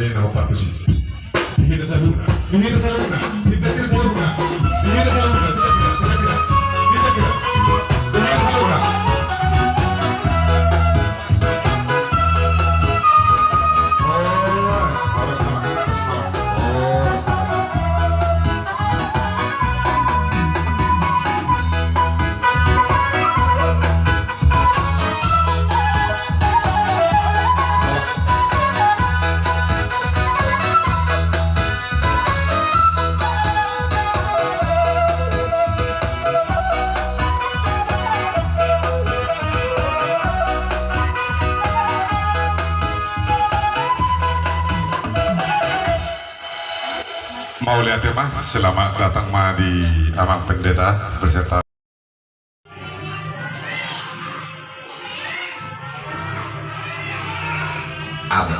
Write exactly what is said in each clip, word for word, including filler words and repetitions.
Nomor empat tusi. Di hita saluhutna. Di hita saluhutna. Di hita saluhutna. Di hita saluhutna. Di hita saluhutna. Di hita saluhutna. Horas, horas, horas, horas. Mauliate ma, selamat datang ma di Amang Pendeta beserta. Amen.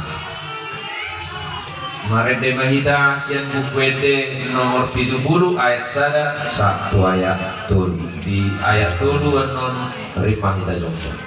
Marende ma hita sian Buku Ende nomor pitu pulu ayat sada sahat tu ayat tolu. Di ayat tolu annon rap ma hita jongjong.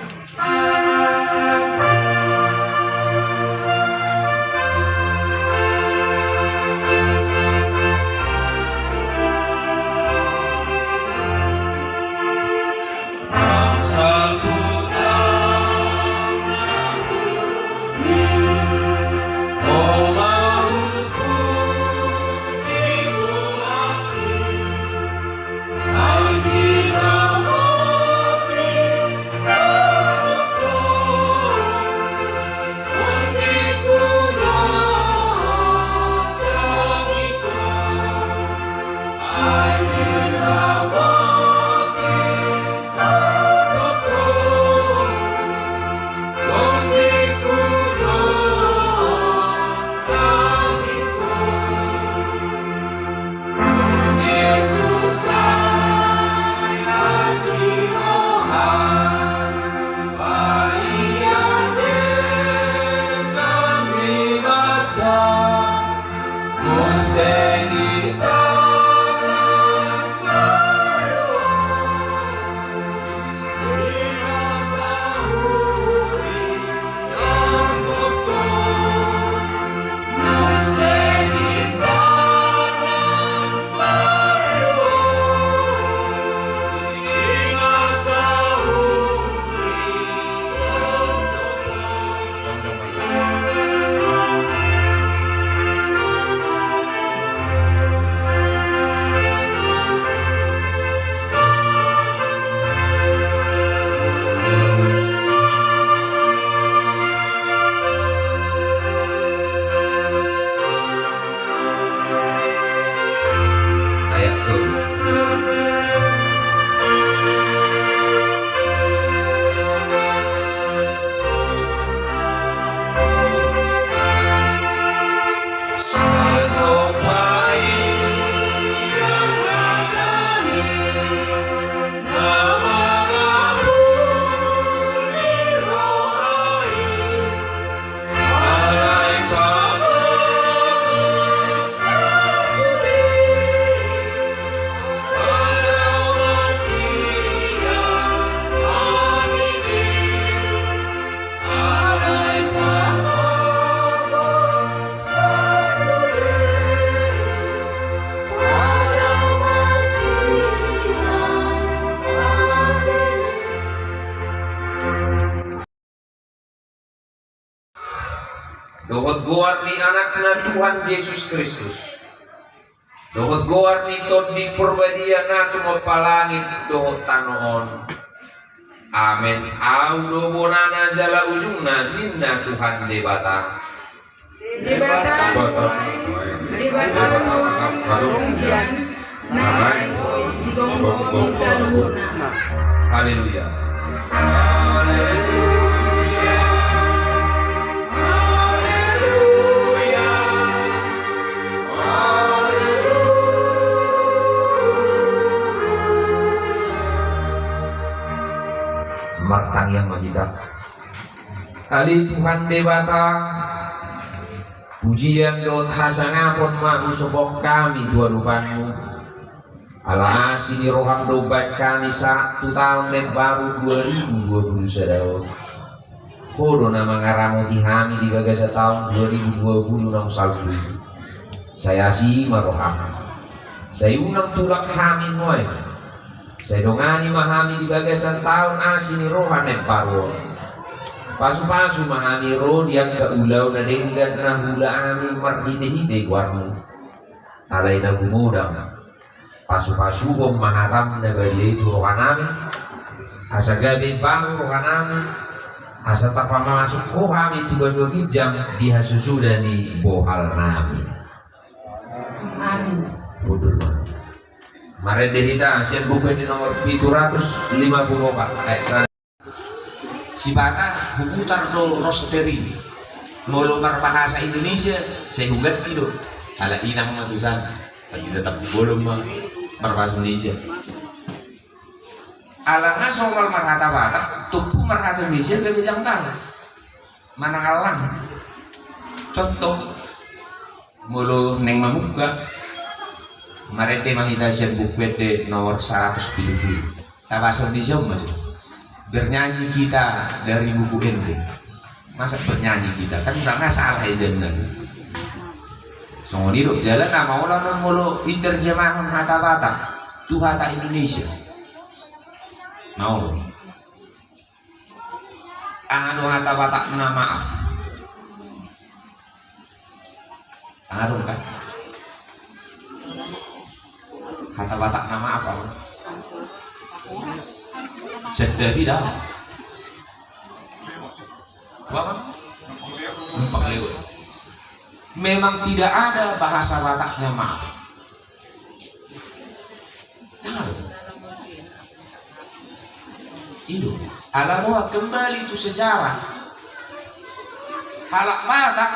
Dohot goar ni Anakna Tuhan Jesus Kristus, dohot goar ni Tondi Porbadia na tumompa langit dohot tano on. Amen. Ahu do bonana jala ujungna, ninna Tuhan Debata. Debata, Debata, Debata, Debata, Debata, na naeng sigomgomi saluhutna. Haleluya. Martangiang ma hita. Ale Tuhan Debata, pujian dohot hasangapon ma husombahon hami tu adopanMu. Ala asi ni rohaM do umbahen hami sahat tu taon na imbaru dua ribu dua puluh sada on. Ho do na mangaramoti hami di bagasan taon dua ribu dua puluh naung salpu i. Sai asi ma roham. Sai unang tulak hami nuaeng. Sai dongani ma hami di bagasan taon asi ni roha na imbaru on. Pasupasu ma hami ro di angka ulaon na denggan na huula hami marhitehite goarmu. Alai na gumodang, pasupasuhon ma hatam na badia i tu rohanami, asa gabe bangun rohanami, asa tarpamasuk Ho hami tu banua ginjang di hasusuda ni bohalnami. Amin. Hundul ma. Marende hita sian Buku Ende nomor pitu ratus lima puluh opat, ayat sada. Sipata huputar do roster i. Molo marbahasa Indonesia, sai huganti do. Ala inang ma tu sana. Tapi tetap bolon ma marbahasa Indonesia. Ala nga somal marhata Batak, tompu marhata Indonesia gabe janggal. Manang allang. Contoh, molo naeng mamungka, marende ma hita sian Buku Ende nomor saratus pitu puluh. Tabahasa Indonesia ma jo. Bernyanyi kita dari Buku Ende. Masa bernyanyi kita? Kan ndang na salah ejaan na. Songon i do, jala na maol on molo iterjemahon hata Batak tu hata Indonesia. Maol. Aha do hata Batak na maaf? Aha do kan? Hata Batak na maaf aha? Sandabi da. Apa? Numpang lewat. Memang tidak ada bahasa Bataknya maaf. Tahu. I do. Ala roha kembali tu sejarah. Halak Batak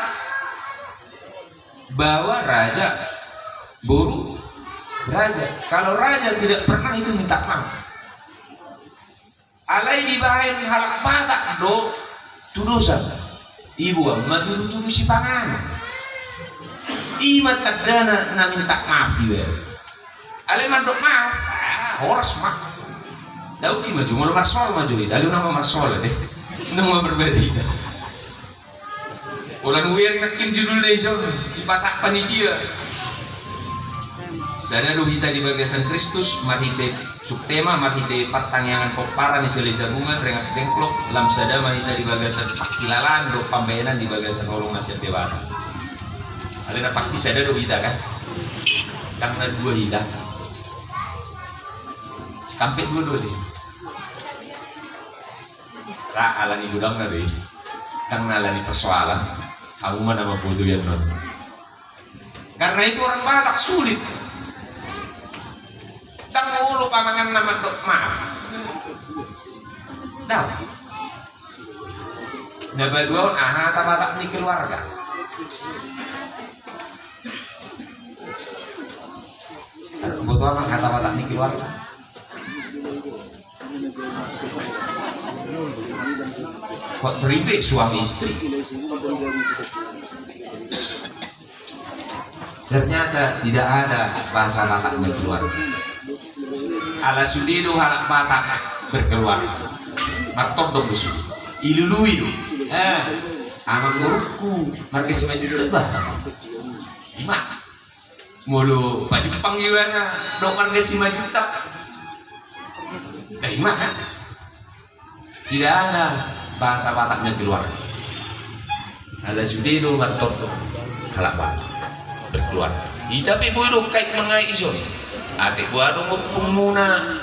baoa raja, boru raja. Kalau raja tidak pernah itu minta maaf. Alai dibaen halak Batak do tudosan. Iboan ma tudutudu sipanganon. I ma tandana na minta maaf dibaen. Alai mandok maaf, ah, horas ma. Dauti ma jo, molo marsoal ma jo i, alai unang ma marsoal ate. Unang ma berbeda hita. Holan hubereng nangkin judulna ison, dipasahat panitia. Sada do hita di bagasan Kristus, marhite suktema, marhite partangiangan pomparan ni Salisabungan, Rengas Dengklok, lam sada ma hita di bagasan pangkilalaan dohot pambahenan di bagasan holong na sian Debata. Alai na pasti sada do hita kan? Ndang na dua hita. Cikampek dua-dua dei. Ra, ala ni godangna do i. Ndang na ala ni persoalan. Hamu ma na mamboto ian non. Karena itu orang Batak sulit. Ndang olo pamanganna mandok maaf. Ndang. Na paduahon aha hata Batak ni keluarga. Boto aha hata Batak ni keluarga. Kok ribet suami istri? Ternyata tidak ada bahasa Bataknya keluarga. Ala sude do halak Batak berkeluarga. Martondong do sude. Ilului do. Eh, amang boruku marga Simanjuntak bah. Ima. Molo pajumpang iba na dohot marga Simanjuntak. Ima kan? Tidak ada bahasa Bataknya keluar. Ala sude do martondong halak Batak berkeluarga. Hita pe boi do kait mangait ison. Ate boha do ompungmuna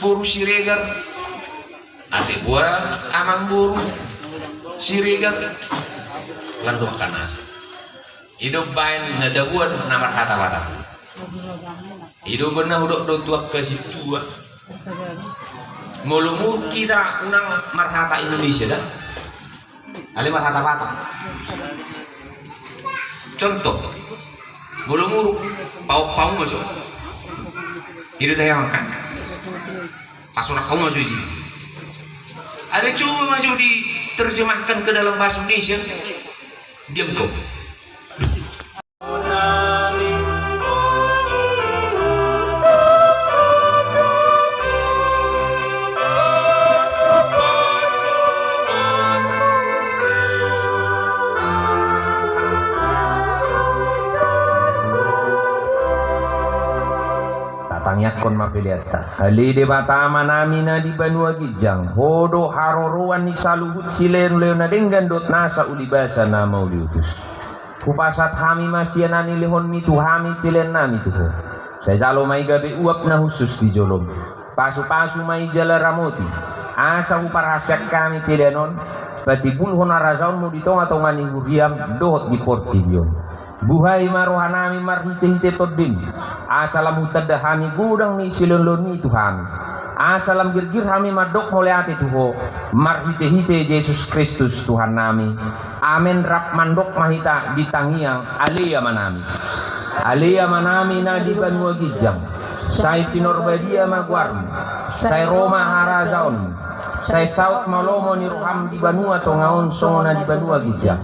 boru Siregar. Ate boha amang boru Siregar. Landok kanasa. I do baen na tabuan na marhata Batak. I do umbahen na hudok do tu angka sintua. Molo muruk hita unang marhata Indonesia da. Alai marhata Batak. Contoh. Molo muruk, pauk-pauk ma jo. I do tahe angka. Pasorak kau ma jo i. Alai coba ma jo diterjemahkan ke dalam bahasa Indonesia. Diam kau. Tangiangkon ma peleanta. Ale Debata Amanami na di banua ginjang, Ho do haroroan ni saluhut silehonlehon na denggan dohot nasa ulibasa na mauliutus. Hupasahat hami ma sian na nilehonMi tu hami peleannami tu Ho. Sai jalo ma i gabe uap na hushus di joloMi. Pasupasu ma i jala ramoti, asa huparhaseang hami pelean on, patimbulhon harajaonMu di tongatonga ni huriaM dohot di portibi on. Buhai ma rohanami marhitehite TondiM, asa lam hutanda hami godang ni silehonlehonMi tu hami, asa lam girgir hami mandok mauliate tu Ho, marhitehite Jesus Kristus Tuhannami. Amen. Rap mandok ma hita di tangiang: Ale Amanami. Ale Amanami na di banua ginjang, sai pinarbadia ma goarMu, sai ro ma harajaonMu, sai saut ma lomo ni rohaM di banua tonga on songon na di banua ginjang.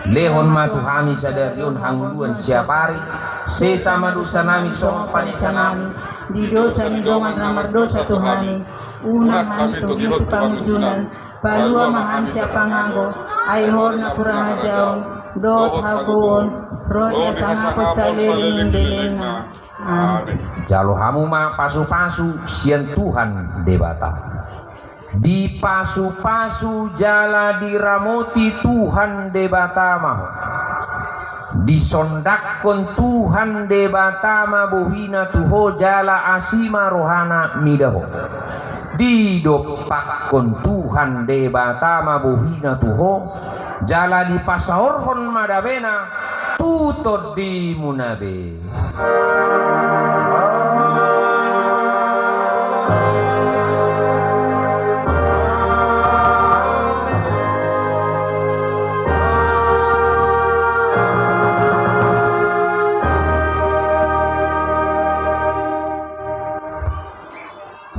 Lehon ma tu hami sadari on hangoluan siapari. Sesa ma dosanami songon panesanami di dosa ni dongan na mardosa tu hami. Unang hami togihon tu pangunjunan. Palua ma hami sian panganggo. Ai Ho do nampuna harajaon dohot hagogoon ro di hasangapon saleleng ni lelengna. Amen. Jalo hamu ma pasupasu sian Tuhan Debata. Dipasupasu jala diramoti Tuhan Debata ma ho. Disondangkon Tuhan Debata ma bohiNa tu ho jala asi ma rohaNa mida ho. Didompakkon Tuhan Debata ma bohiNa tu ho jala dipasaorhon ma dameNa tu tondimuna be.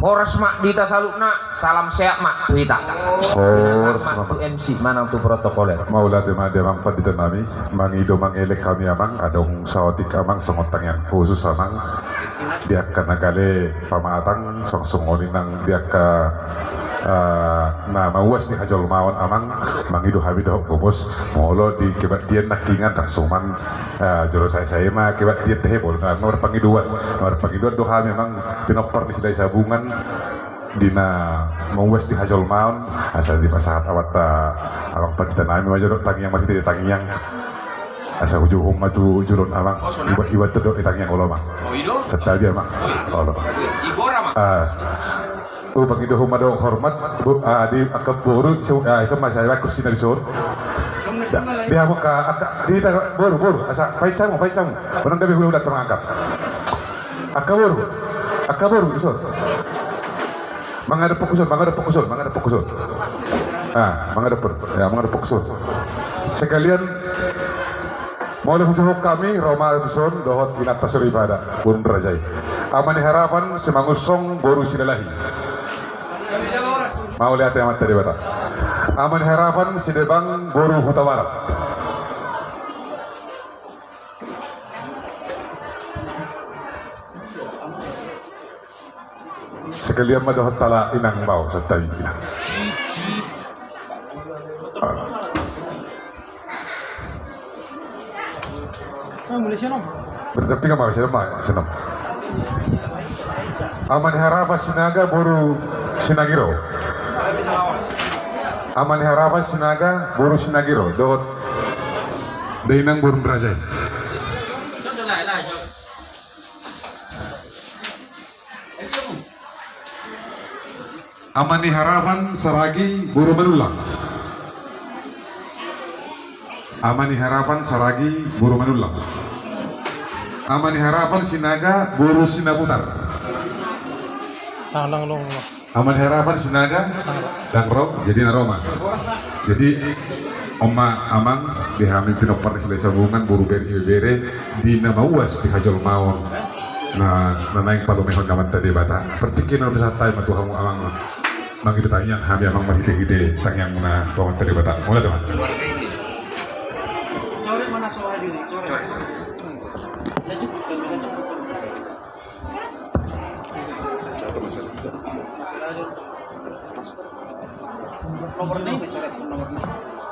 Horas ma di hita saluhutna, salam sehat ma tu hita. Horas ma tu M C manang tu protokoler. Mauliate ma di amang panditanami, mangido mangelek hami amang, adong saotik amang songon tangiang khusus amang di angka na gale pamatang, songon i nang di angka, eh, na mauas di hajolmaon amang, mangido hami dohot gomos, molo di kebaktian nangkiningan ndang suman, eh, jolo sae-sae ma kebaktian tehe, molo na marpangidoan, na marpangidoan do hami amang pinompar ni Silahi Sabungan di na mauas di hajolmaon, asa dipasahat amanta amang panditanami ma jolo tangiang, marhite tangiang. Asa hujuhon ma tu jolo on amang, iba, iba tu do i tangiang olo ma. Santabi amang. Olo. Ah. Hupangidohon ma dohot hormat, ah, di angka boru, ah, ison ma sai baen kursina dison. Di hamu angka, angka, di hita boru, boru, asa painsam, painsam. Unang gabe hula-hula mangangkat. Angka boru, angka boru, ison. Mangadop huson, mangadop huson, mangadop huson. Ah, mangadop, ya, mangadop huson. Sekalian, molo hujuhon hami, ro ma tuson dohot inanta soripada, boru ni raja i. Ama ni Harapan, Simangunsong, boru Silalahi. Mauliate amanta Debata. Ama ni Harapan, Sidebang, boru Hutabarat. Sekalian ma dohot tala inang bao, santabi inang. Berdampingan ma, siapa, siapa? Ama ni Harapan Sinaga boru Sinagiro. Ama ni Harapan Sinaga boru Sinagiro. Dohot dainang boru ni raja i. Ama ni Harapan Saragi boru Manullang. Ama ni Harapan Saragi boru Manullang. Ama ni Harapan Sinaga boru Sinaputar. Tangan dong. Ama ni Harapan Sinaga, ndang ro, jadi na ro ma. Jadi, on ma amang, di hami pinompar ni Silahi Sabungan, boru bere, ibebere, di na mauas di hajolmaon, na, na naeng palumehon ni amanta Debata. Partingkian na hupasahat hami ma tu hamu amang, mangido tangiang hami amang marhitehite tangiangmuna tu amanta Debata. Mauliate ma. Nomor ini, coret nomor ini.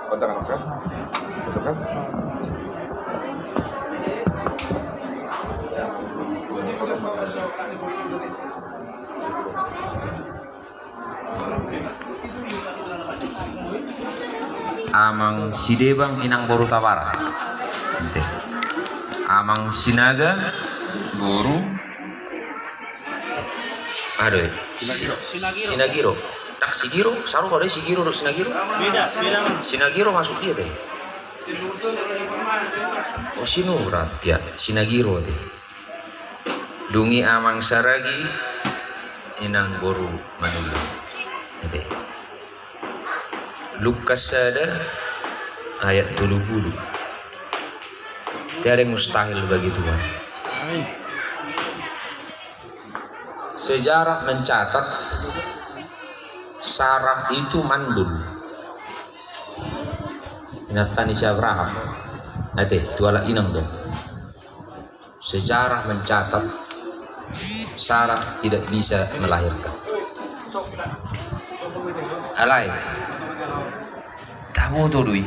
Kontak anak kan? Kontak kan? Amang Sidebang, inang boru Tabarat. Ate. Amang Sinaga, boru. Aduh, si-, Sinagiro. Sinagiro. Ndang Sigiro, sarupa do Sigiro dohot Sinagiro. Beda, beda. Sinagiro masuk dia tadi. Oh, Sinurat, ya, Sinagiro tadi. Dung i Amang Saragi, inang boru Manullang. Ate. Lukas sada ayat tolu pulu. Tiada yang mustahil bagi Tuhan. Amin. Sejarah mencatat Sarah itu mandul. Inanta ni si Abraham. Ate, tu halak inang do. Sejarah mencatat Sarah tidak bisa melahirkan. Alai, taboto do i.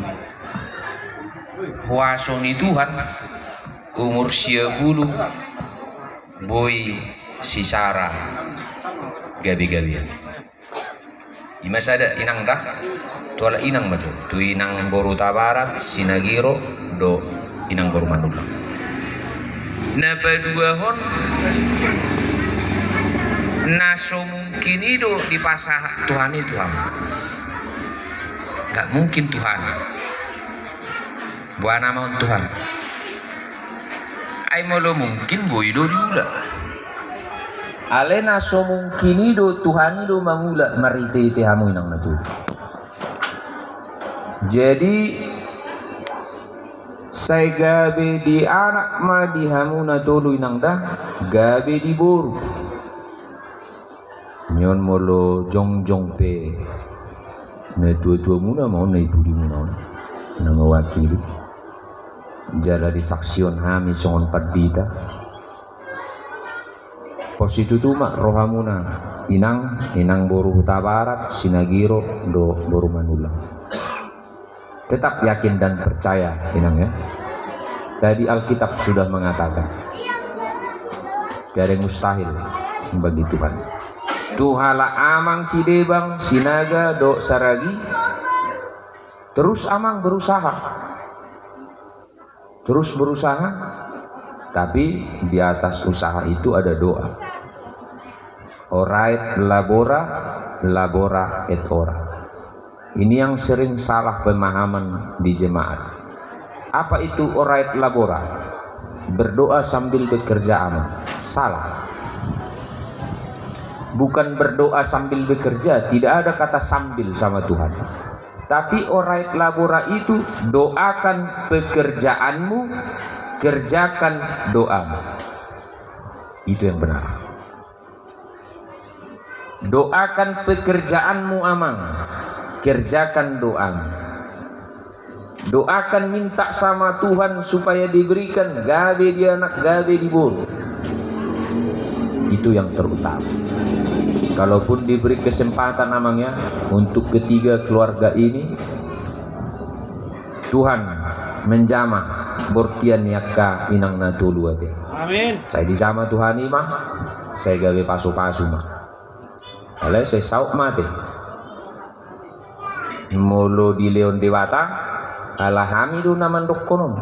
Huaso ni Tuhan, umur sia pulu, boi si Sarah gabe-gabean. I ma sada inang da, tu halak inang ma jo, tu inang boru Tabarat, Sinagiro, dohot inang boru Manullang. Na paduahon, na so mungkin i do dipasahat Tuhan i tu hamu. Nggak mungkin Tuhan. Boha nama on Tuhan. Ai molo mungkin boi do diula. Alai na so mungkin i do Tuhan i do mangula marhite-hite hamu inang na tolu. Jadi sai gabe di anak ma di hamu na tolu inang da, gabe di boru. Nion molo jongjong pe na tua-tua muna ma on na i pudi muna on na mewakili. Jala disaksihon hami songon pandita. Pos situtu ma rohamuna inang, inang boru Hutabarat, Sinagiro, dohot boru Manullang. Tetap yakin dan percaya, inang, ya. Tadi Alkitab sudah mengatakan, tiada yang mustahil bagi Tuhan. Tu halak amang Sidebang, Sinaga, dohot Saragi, terus amang berusaha. Terus berusaha, tapi di atas usaha itu ada doa. Ora et labora, labora et ora. Ini yang sering salah pemahaman di jemaat. Apa itu ora et labora? Berdoa sambil bekerja, amang. Salah. Bukan berdoa sambil bekerja, tidak ada kata sambil sama Tuhan. Tapi ora et labora itu, doakan pekerjaanmu, kerjakan doamu. Itu yang benar. Doakan pekerjaanmu, amang, kerjakan doamu. Doakan, minta sama Tuhan supaya diberikan gabe di anak, gabe di boru. Itu yang terutama. Kalaupun diberi kesempatan, amang, ya, untuk ketiga keluarga ini, Tuhan menjamah bortian ni angka inang na tolu, ate. Amin. Sai dijamah Tuhan i ma, sai gabe pasu-pasu ma. Alai sai saut ma, ate. Molo dilehon Debata, ala hami do na mandokkon on.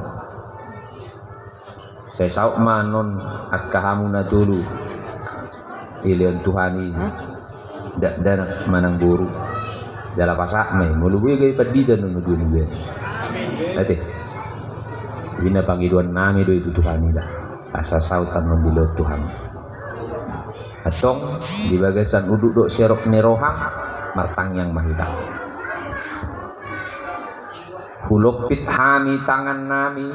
Sai saut ma annon angka hamu na tolu dilehon Tuhan i, dakdanak manang boru. Jala pasahat ma i, molo boi gabe pandita annon na dua ni bea. Ate. I na pangidoan nami do i tu Tuhan i da. Asa saut annon dilehon Tuhan. Antong, di bagasan unduk dohot serep ni roha, martangiang ma hita. Hulompit hami tangan nami,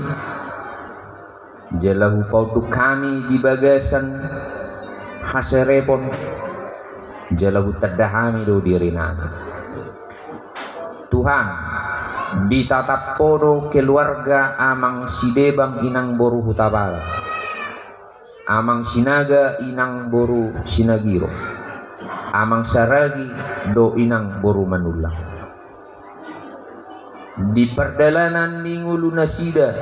jala hupaunduk hami di bagasan haserepon, jala hutanda hami do diri nami. Tuhan, ditatap Ho do keluarga amang Sidebang inang boru Hutabarat. Amang Sinaga inang boru Sinagiro, amang Saragi do inang boru Manullang. Di pardalanan ni ngolu nasida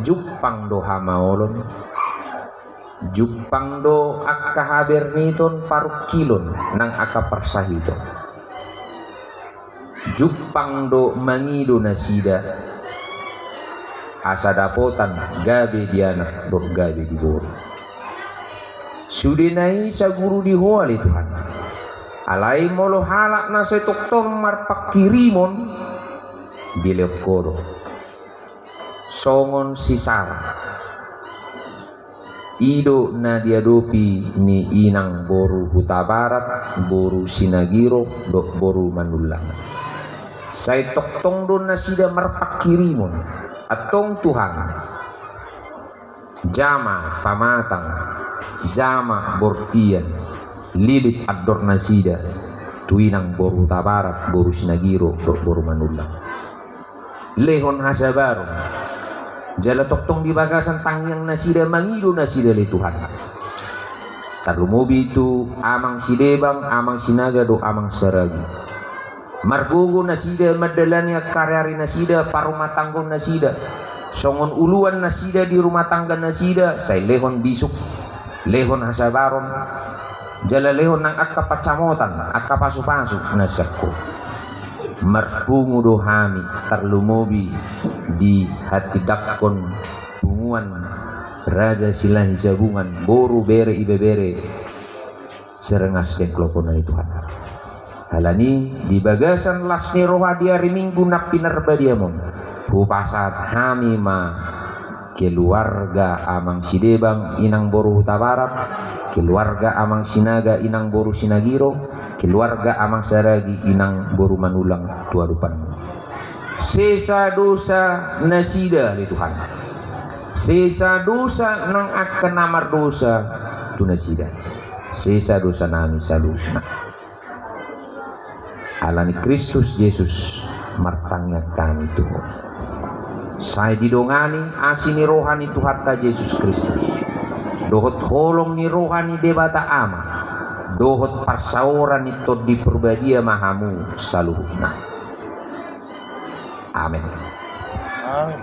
jumpang do hamaolon, jumpang do angka haberniton, parungkilon nang angka parsahiton. Jumpang do mangido nasida, asa dapotan gabe di anak dohot gabe di boru. Sudena i saguru di Ho ale Tuhan. Alai molo halak na sai tongtong marpanghirimon, dilehon Ho do. Songon si Sara. I do na diadopi ni inang boru Hutabarat, boru Sinagiro, dohot boru Manullang. Sai tongtong do nasida marpanghirimon. Antong Tuhan, jama pamatang, jama bortian, lilit andor nasida tu inang boru Hutabarat, boru Sinagiro, dohot boru Manullang. Lehon hasabaron. Jala tongtong di bagasan tangiang nasida mangido nasida ale Tuhan. Tarlumobi tu amang Sidebang, amang Sinaga dohot amang Saragi. Margogo nasida mandalani angka ari-ari nasida, parumatanggaon nasida. Songon uluan nasida di rumah tangga nasida, sai lehon bisuk, lehon hasabaron, jala lehon nang angka pansamotan, angka pasu-pasu na sian Ho. Marpungu do hami, tarlumobi dihatindanghon punguan Raja Silahi Sabungan, boru, bere, ibebere, Siregar Dengklok on ale Tuhan. Alani di bagasan las ni roha di ari Minggu na pinarbadiam on, hupasahat hami ma keluarga amang Sidebang, inang boru Hutabarat, keluarga amang Sinaga, inang boru Sinagiro, keluarga amang Saragi, inang boru Manullang tu adopanmu. Sesa dosa nasida ale Tuhan. Sesa dosa nang angka na mardosa tu nasida. Sesa dosa nami saluhutna. Alani Kristus Jesus martangiang hami tu Ho. Sai didongani asi ni roha ni Tuhanta Jesus Kristus, dohot holong ni roha ni Debata Ama, dohot parsaoran ni Tondi Parbadia ma hamu saluhutna. Amen. Amen.